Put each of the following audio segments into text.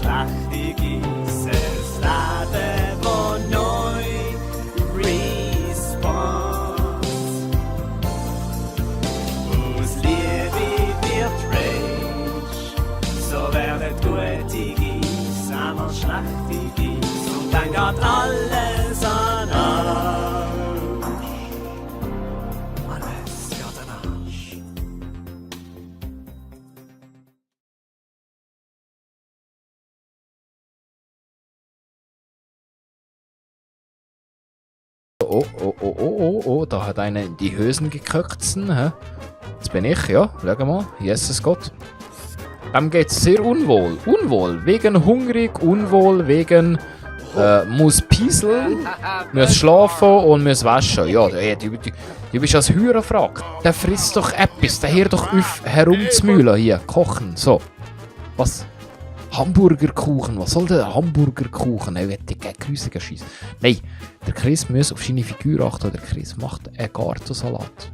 schlechte Geiss, es Leben, wo neu respawnt. Aus Liebe wird Rage, so werden gute Geiss, einmal schlechte Geiss, und dann geht alles an Arsch. Alles geht an Arsch. Oh, da hat einer in die Hosen gekriegtsen, hä? Jetzt bin ich, ja, schau mal, Jesus Gott. Dem geht's sehr unwohl. Unwohl, wegen hungrig, unwohl, wegen muss pieseln, muss schlafen und muss waschen. Ja, du bist als Hure gefragt. Der frisst doch etwas, der hört doch auf herumzumühlen hier, kochen, so. Was? Hamburgerkuchen, was soll der Hamburgerkuchen? Er wird keinen grusigen Scheiß. Nein, der Chris muss auf seine Figur achten. Der Chris macht einen Gartensalat.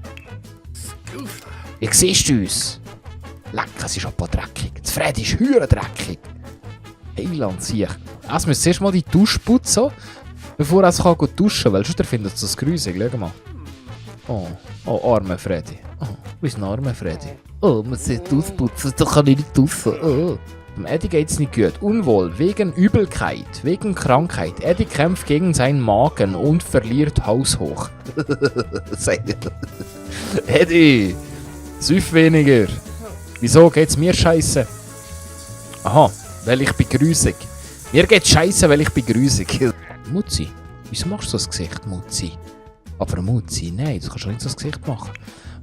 Wie siehst du uns? Leck, es ist aber dreckig. Das Fred ist hure dreckig. Heiland sieh. Es muss zuerst mal die Dusche putzen, bevor er kann duschen kann, weil sonst findet es das grusig. Schau mal. Oh, arme Freddy. Oh, wo ist ein armer Freddy? Oh, man sollte ausputzen, da kann ich nicht duschen. Oh. Dem Eddie geht's nicht gut. Unwohl, wegen Übelkeit, wegen Krankheit. Eddie kämpft gegen seinen Magen und verliert haushoch. Eddie, süff weniger. Wieso geht's mir scheiße? Aha, weil ich bin grusig. Mir geht's scheiße, weil ich bin grusig. Mutzi, wieso machst du so das Gesicht, Mutzi? Aber Mutzi, nein, das kannst du nicht so das Gesicht machen.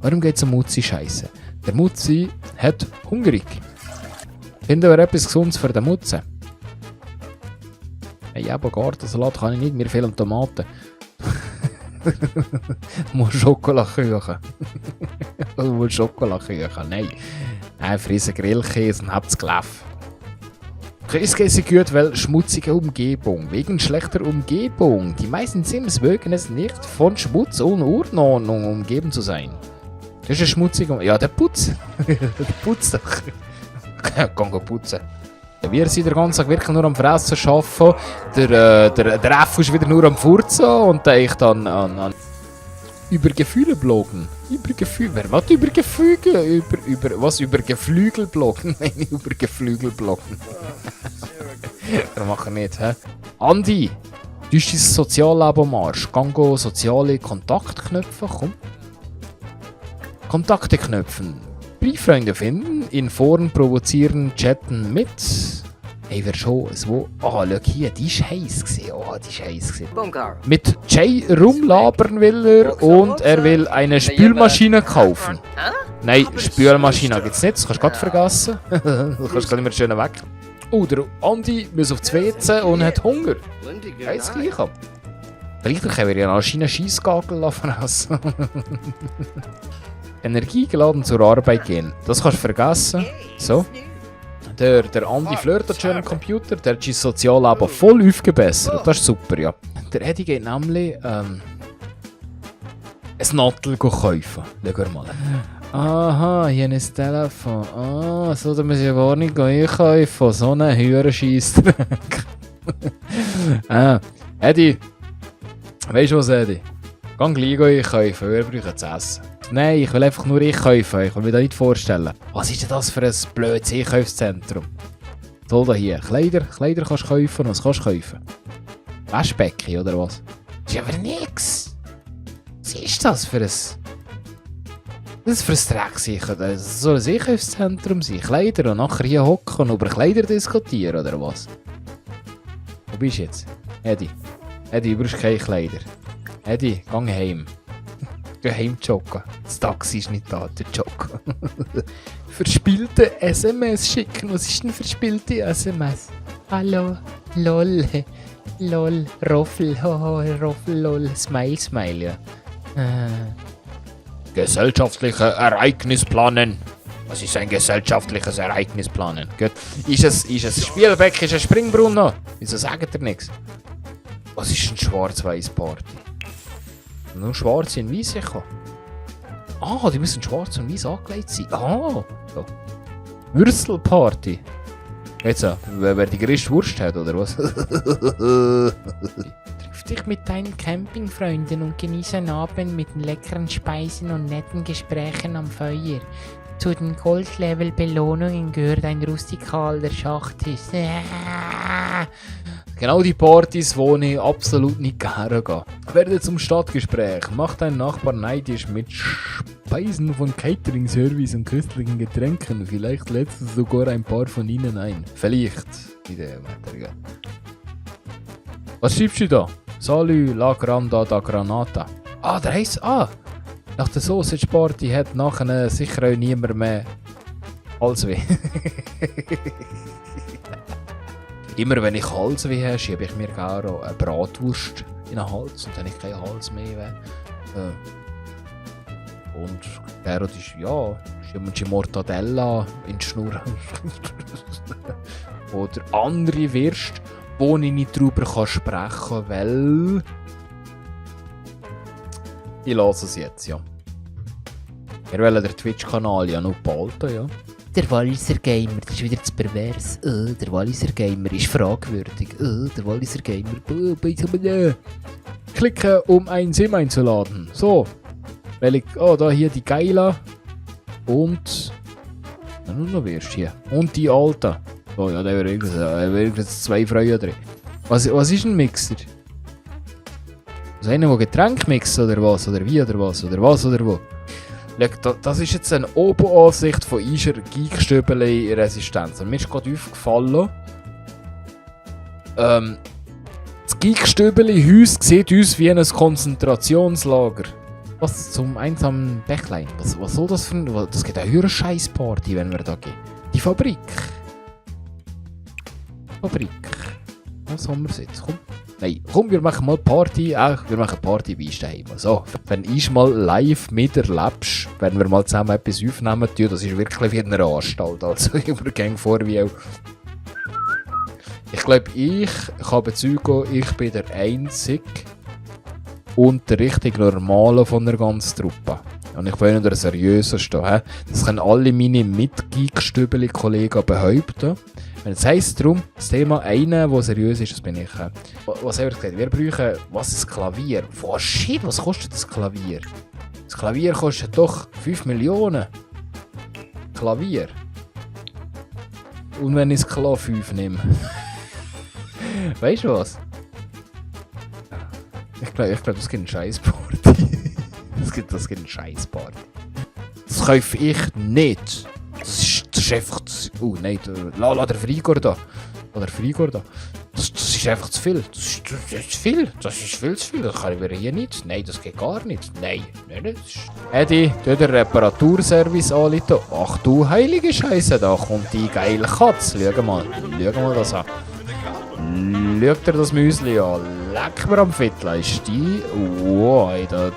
Warum geht's um Mutzi scheiße? Der Mutzi hat hungrig. Finden wir etwas Gesundes für den Mutzen? Hey, aber Gartensalat kann ich nicht, mir fehlen Tomaten. Du musst Schokolakuchen. Du musst Schokolakuchen, nein. Nein, frissen Grillkäse und habt's gelaufen. Käse geht gut, weil schmutzige Umgebung. Wegen schlechter Umgebung. Die meisten Sims mögen es nicht, von Schmutz und Unordnung umgeben zu sein. Das ist eine schmutzige... Ja, der Putz. Der Putz doch. Geh putzen. Wir sind den ganzen Tag wirklich nur am Fressen arbeiten. Der F ist wieder nur am Furzen und ich dann an über Gefühle bloggen. Über Gefühle. Wer will über Gefühle? Über Geflügel bloggen? Nein, über Geflügel bloggen. Das machen wir nicht, hä? Andi, du bist dein Sozialleben am Arsch. Geh soziale Kontakte knöpfen, komm. Kontakte knöpfen. Brieffreunde finden, in Foren provozieren, chatten mit. Hey, wer schon so. Oh, schau hier, die ist heiß gewesen. Oh, die ist heiß gewesen. Mit Jay rumlabern will er und er will eine Spülmaschine kaufen. Nein, Spülmaschine gibt's nicht, das kannst du gerade vergessen. Du kannst gerade immer schön weg. Oh, der Andi muss aufs WC und hat Hunger. Heiß gleich ab. Vielleicht können wir ja noch einen Scheissgagel fressen. Energiegeladen zur Arbeit gehen. Das kannst du vergessen. So. Der Andi flirtet schon am Computer, der hat sein Sozialleben voll aufgebessert. Das ist super, ja. Der Eddie geht nämlich ein Nattel kaufen. Schau mal. Aha, hier ein Telefon. Ah, so, da muss ich ja gar nicht einkaufen. So einen Hühnerscheissdreck. Eddie. Weißt du was, Eddie? Geh gleich einkaufen, wir brauchen zu essen. Nein, ich will einfach nur einkaufen, ich kann mir das nicht vorstellen. Was ist denn das für ein blödes Einkaufszentrum? Soll da hier? Kleider kannst du kaufen, was kannst du kaufen? Waschbecken oder was? Das ist aber nix! Was ist das für ein... Das ist für ein Dreck sicher. Das soll ein Einkaufszentrum sein. Kleider und nachher hier hocken und über Kleider diskutieren oder was? Wo bist du jetzt? Eddie, du brauchst keine Kleider. Eddie, geh heim. Geh heim joggen. Das Taxi ist nicht da, der Joggen. Verspielte SMS schicken. Was ist denn verspielte SMS? Hallo, lol, lol, Roffel, Roffel, lol, Smile, ja. Gesellschaftliche Ereignis planen. Was ist ein gesellschaftliches Ereignis planen? Gut. Ist es Spielbeck, ist es Springbrunnen? Wieso sagt ihr nichts? Was ist ein Schwarz-Weiß-Party? Nur schwarz und weiß sicher. Ah, die müssen schwarz und weiß angelegt sein. Ah, so. Würstelparty. Jetzt, wer die größte Wurst hat, oder was? Triff dich mit deinen Campingfreunden und genieße einen Abend mit leckeren Speisen und netten Gesprächen am Feuer. Zu den Gold-Level-Belohnungen gehört ein rustikaler Schachtisch. Genau die Partys, wo ich absolut nicht gerne gehe. Werde zum Stadtgespräch. Mach deinen Nachbarn neidisch mit Speisen von Catering-Service und köstlichen Getränken. Vielleicht lädst du sogar ein paar von ihnen ein. Vielleicht. Was schreibst du da? Salü la granda da granata. Ah, der heisst... Nach der Sausage Party hat nachher sicher auch niemand mehr Halsweh. Immer wenn ich Halsweh habe, schiebe ich mir gerne eine Bratwurst in den Hals und dann habe ich keinen Hals mehr. Und Carrot ist, ja, schiebe Mortadella in die Schnur. Oder andere Würste, wo ich nicht darüber sprechen kann, weil... Ich lasse es jetzt, ja. Wir wollen den Twitch-Kanal ja noch behalten, ja. Der Walliser Gamer, das ist wieder zu pervers. Der Walliser Gamer ist fragwürdig. Der Walliser Gamer. Klicken, um einen Sim einzuladen. So. Da hier die Geila. Und... nur noch wirst hier. Und die Alten. Oh ja, da haben wir 2 Freunde drin. Was ist ein Mixer? Also einer, der Getränk mixt oder was? Oder wie oder was? Oder was oder wo? Das ist jetzt eine Oberansicht von unserer Geekstöbeli-Resistenz. Und mir ist gerade aufgefallen, das Geekstöbeli-Haus sieht aus wie ein Konzentrationslager. Was zum einsamen Bächlein? Was soll das für ein... Das geht eine höhere Scheißparty, wenn wir da gehen. Die Fabrik. Was haben wir jetzt? Komm, wir machen mal Party. Wir machen Party bei uns daheim. So, wenn ich mal live miterlebst, wenn wir mal zusammen etwas aufnehmen, das ist wirklich wie eine Anstalt. Also ich übergehe vor wie auch. Ich glaube, ich kann bezeugen, ich bin der Einzige und der richtig Normale von der ganzen Truppe. Und ich bin nicht der Seriöseste. Das können alle meine Mitgeekstübeli-Kollegen behaupten. Wenn es heisst darum, das Thema einer, der seriös ist, das bin ich. Was haben wir gesagt? Wir brauchen, was ist Klavier? Oh shit, was kostet das Klavier? Das Klavier kostet doch 5 Millionen. Klavier. Und wenn ich das Kla 5 nehme. Weißt du was? Ich glaube, das gibt einen Scheißparty. das gibt einen Scheißparty. Das kaufe ich nicht. Das ist einfach zu... Oh nein, der Frigor da. Oder Frigor da. Das ist einfach zu viel. Das ist zu viel. Das ist viel zu viel. Das kann ich hier nicht. Nein, das geht gar nicht. Nein. Eddie, tu den Reparaturservice anrufen. Ach du heilige Scheiße, da kommt die geile Katze. Schau mal das an. Schau dir das Müsli an. Leck mir am Fettlein. Wow, da...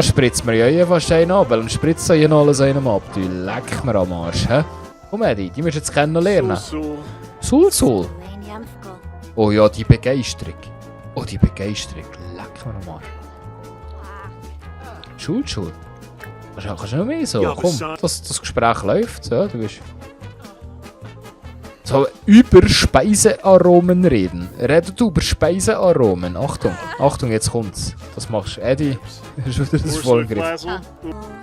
spritzt mir ja fast einen ab, weil dann spritzt ja alles einem ab. Du leck mir am Arsch, hä? Komm, Eddie, die musst du jetzt kennenlernen. Sul. Oh ja, die Begeisterung. Leck mir am Arsch. Schul. Kannst du noch mehr so? Ja, komm, das Gespräch läuft, ja, du bist... So, über Speisearomen reden. Redet über Speisearomen. Achtung, jetzt kommt's. Das machst du, Eddie. Das ist wieder das Vollgriff.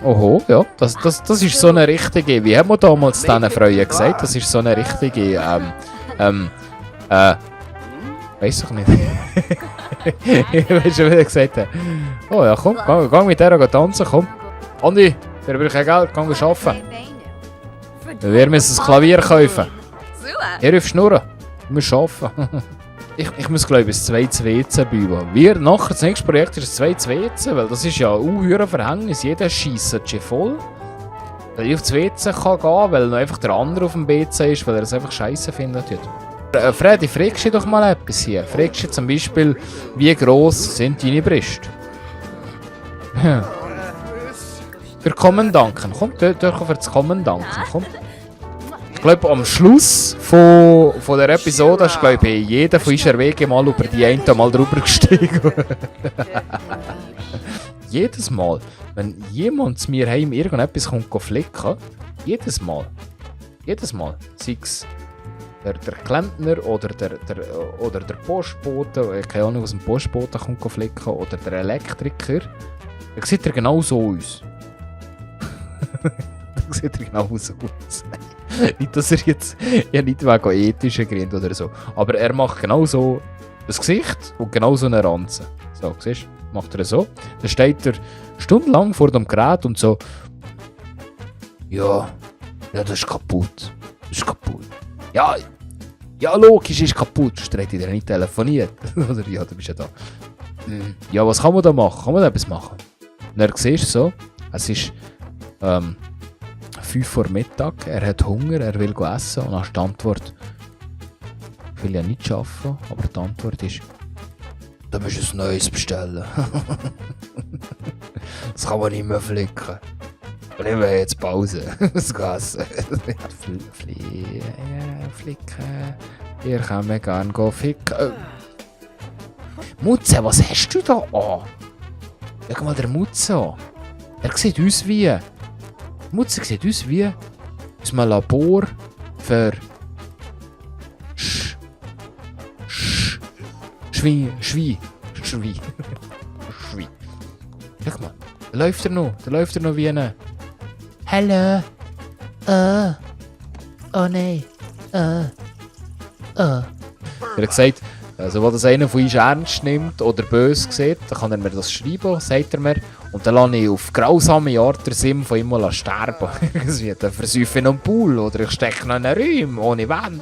Oho, ja. Das ist so eine richtige, wie haben wir damals diesen Freuen gesagt? Das ist so eine richtige, weiss ich nicht. Ich weiß schon, wie er gesagt hat. Oh ja, komm, geh mit der tanzen, komm. Andi, der braucht kein Geld, geh arbeiten. Wir müssen das Klavier kaufen. Er auf Schnurren. Du musst arbeiten. ich muss, glaube ich, ein 2 WC bauen. Nachher, das nächste Projekt ist ein 2 WC, weil das ist ja ein Verhängnis. Jeder schiesst schon voll. Weil ich auf das WC kann gehen, weil noch einfach der andere auf dem WC ist, weil er es einfach scheiße findet. Freddy, fragst du doch mal etwas hier. Fragst du zum Beispiel, wie gross sind deine Brüste? Für Kommendanken. Komm, durch für das Kommendanken. Komm. Ich glaube, am Schluss von der Episode ist, glaube ich, jeder von unserer Wege mal über die eine mal drüber gestiegen. Jedes Mal, wenn jemand zu mir heim irgendetwas kommt flicken, jedes Mal Jedes Mal. Sei es der Klempner oder der Postbote, keine Ahnung, was ein Postbote kommt flicken, oder der Elektriker. Dann sieht er genau so aus. Dann sieht er genau so aus. Nicht, dass er jetzt ja nicht wegen ethischen Gründen oder so. Aber er macht genau so das Gesicht und genau so eine Ranze. So, siehst du? Macht er so. Dann steht er stundenlang vor dem Gerät und so. Ja, das ist kaputt. Das ist kaputt. Ja, logisch ist kaputt. Sonst hätte ich dir nicht telefoniert. Oder ja, du bist ja da. Ja, was kann man da machen? Kann man da etwas machen? Und er sieht so, es ist 5 Uhr Mittag, er hat Hunger, er will essen und hast die Antwort, ich will ja nicht arbeiten, aber die Antwort ist, da musst du ein neues bestellen. Das kann man nicht mehr flicken. Und ich will jetzt Pause. Das essen. Flicken. Ihr könnt mir gerne ficken. Mutze, was hast du da an? Schau mal den Mutze an. Er sieht aus wie... Mutze sieht aus wie aus einem Labor für Schwein. Schau mal, da läuft er noch wie eine... Hallo? Oh nein. Er hat gesagt, also, wenn das einer von uns ernst nimmt oder böse sieht, dann kann er mir das schreiben, sagt er mir. Und dann lasse ich auf grausame Art den Sim von ihm sterben. Dann versäufe ich noch einen Pool oder ich stecke noch in einen Raum ohne Wand.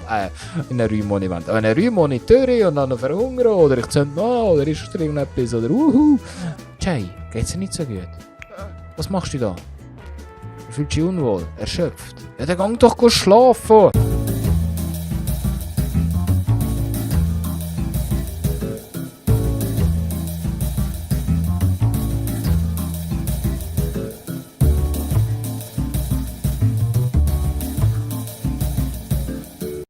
In einen Raum ohne Wand. In einen Raum ohne Türe und dann noch verhungern. Oder ich zünde noch oder ist da irgendetwas. Oder Jay, geht's dir nicht so gut? Was machst du da? Du fühlst dich unwohl, erschöpft. Ja, dann geh doch schlafen.